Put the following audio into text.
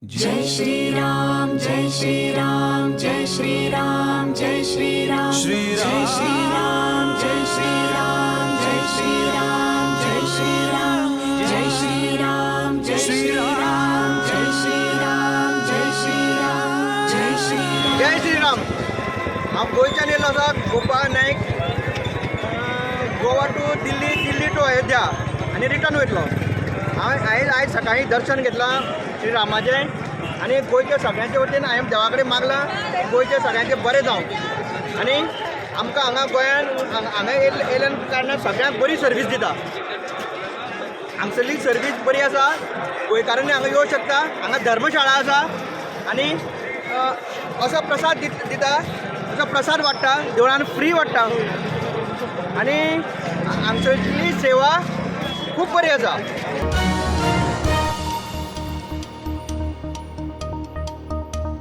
जय श्री राम, जय श्री राम, जय श्री राम, जय श्री राम, श्री जय श्री राम, जय श्री राम, जय श्री राम, जय श्री राम, जय श्री राम, जय श्री राम, जय श्री राम, जय श्री राम, जय श्री राम। जय श्रीराम। हांव गोंयच्यान येयल्लो आसा, गोपाळ नायक। गोवा टू दिल्ली, दिल्ली टू अयोध्या आनी रिटर्न वयतलो हांव। हांवें आयज सकाळीं दर्शन घेतलां श्री रामाचें आनी गोंयच्या सगळ्यांच्या वतीन हांवें देवा कडेन मागलां, गोंयच्या सगळ्यांचें बरें जावं। आनी आमकां हांगा गोंयान हांगा येयल्ल्या कारणान सगळ्यांक बरी सर्वीस दिता। हांगसरली सर्वीस बरी आसा। गोंयकारांनी हांगा येवं शकता। हांगा धर्मशाळा आसा आनी असो प्रसाद दिता, असो प्रसाद वाडटा, देवळान फ्री वाडटा आनी हांगसरली सेवा खूब बरी आसा।